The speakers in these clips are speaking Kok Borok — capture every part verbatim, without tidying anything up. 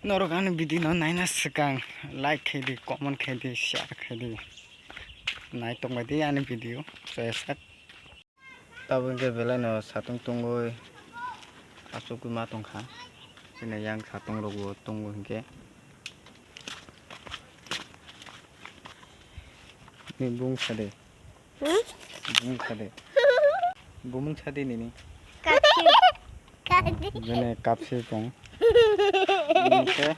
Norok ani video no naina swkang like khai di, comment khai di, share khai di. Nai tongbai di ani video. Tabuk hwnkhe belai no satung tungwi achugwi ma tongkha. Chini yang satung rokbo tongo hwnkhe. Ni bung sade. Hmm? Bung sade. Bumung sade nini. Kapsi. Bini kapsi tong. Bini khe.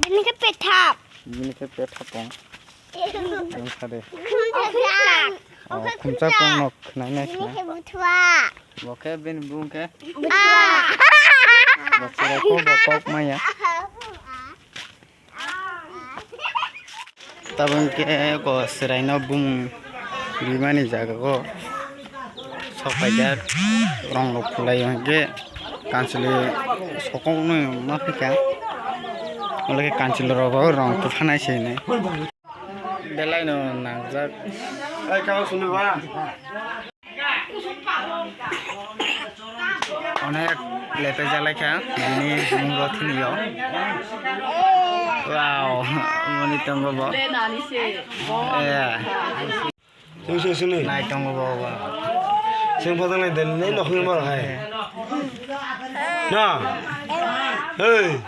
Bini khe pethap. Bini khe pethap tong. Bung sade. Khumchak. Oh, khumchak tong nok khnai nai khna. Bini khe buthwa. Bo khe bini bung khe. Buthwa. Bo chwrai kok, bo kok maya. Tabuk khe ko chwraino bumung rimani jaga o sok paijak rong rok khulai hwnkhe kanchwlwi sokokno ma phika olo khe kanchwlwi rok bo rong kwphanai se hinwi belai no nangjak. Onek lepe jalai kha bini bumung rok thini yo. Wow, moni tongo bo. Eh. Sini, sini, sini. Nai tongo bo, bo. Sini photo nai den, nai nokhung ma hai. Na. Hey.